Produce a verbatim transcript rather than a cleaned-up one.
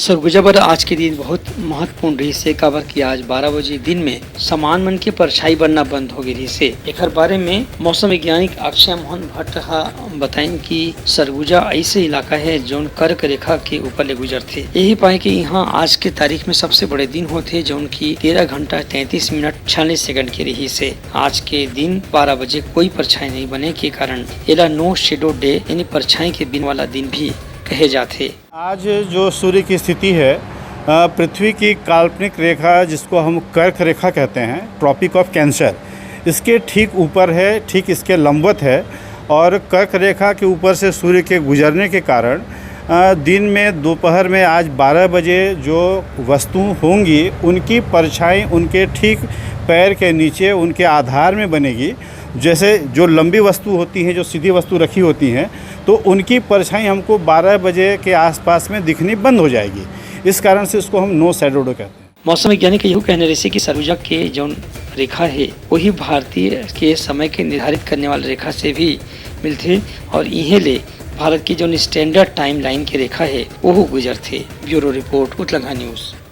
सरगुजा बर आज के दिन बहुत महत्वपूर्ण रहिस हे, काबर कि आज बारह बजे दिन में समान मन के परछाई बनना बंद हो गे रहिस हे। एखर बारे में मौसम वैज्ञानिक अक्षय मोहन भट्ट ह बताइन कि सरगुजा ऐसे इलाका हे, जौन कर्क रेखा के ऊपर ले गुजरथे। यही पाए कि यहाँ आज के तारीख में सबसे बड़े दिन होथे, जौन की तेरह घंटा तैंतीस मिनट छियालीस सेकंड के रहिस हे। आज के दिन बारह बजे कोई परछाई नहीं बने के कारण एला no shadow day यानी परछाई के बिना वाला दिन भी कहे जाथे। आज जो सूर्य की स्थिति है, अ, पृथ्वी की काल्पनिक रेखा, जिसको हम कर्क रेखा कहते हैं, ट्रॉपिक ऑफ कैंसर, इसके ठीक ऊपर है, ठीक इसके लंबवत है। और कर्क रेखा के ऊपर से सूर्य के गुजरने के कारण, अ, दिन में, दोपहर में आज बारह बजे जो वस्तु होंगी, उनकी परछाई उनके ठीक पैर के नीचे, उनके आधार में बनेगी। जैसे जो लंबी वस्तु होती हैं, जो सीधी वस्तु रखी होती हैं, तो उनकी परछाई हमको बारह बजे के आसपास में दिखनी बंद हो जाएगी। इस कारण से इसको हम no shadow day कहते हैं। मौसम वैज्ञानिक के यहू कहना रहिसे कि सरगुजा के जौन रेखा हे, वही भारतीय के समय के निर्धारित करने वाला रेखा से भी मिलथे और इहे ले भारत के जौन standard timeline के रेखा हे, वहू गुजरथे। Bureau report, Utlangha news.